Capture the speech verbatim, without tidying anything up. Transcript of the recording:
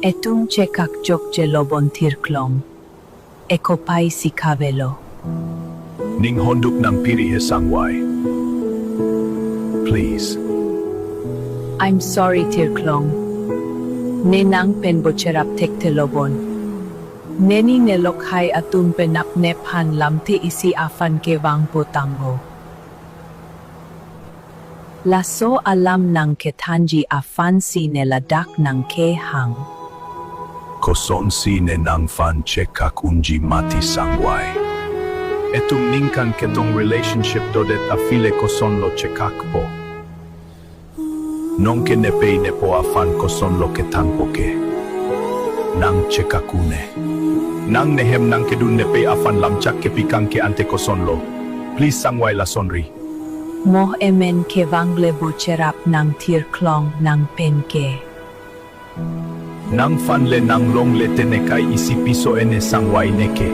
Etum chekak jokje lobon Thirklong. Eko pai si kavelo. Ning honduk nang piri he Sangvai. Please. I'm sorry Thirklong. Ne nang pen bo cherap thekthe lobon. Neni ne lokhai atum penap nephan lamthe isi aphan kevangpo tangho. Laso alam nang kethanji aphan si ne ladak nang kehang. Koson si ne nangphan chekak unji mati Sangvai. Etum ningkan ketong relationship dodet aphi le koson lo chekakpo. Nong ke nepei nepo aphan koson lo kethanpo ke. Nang chekak un-e. Nang nehem nang kedun nepei aphan lamchak kepi kang ke ante koson lo. Please Sangvai lasonri. Mo emen kevang le bo cherap nang Thirklong nang pen ke. Nangphan le nang longle te nekai isi piso ene Sangvai neke.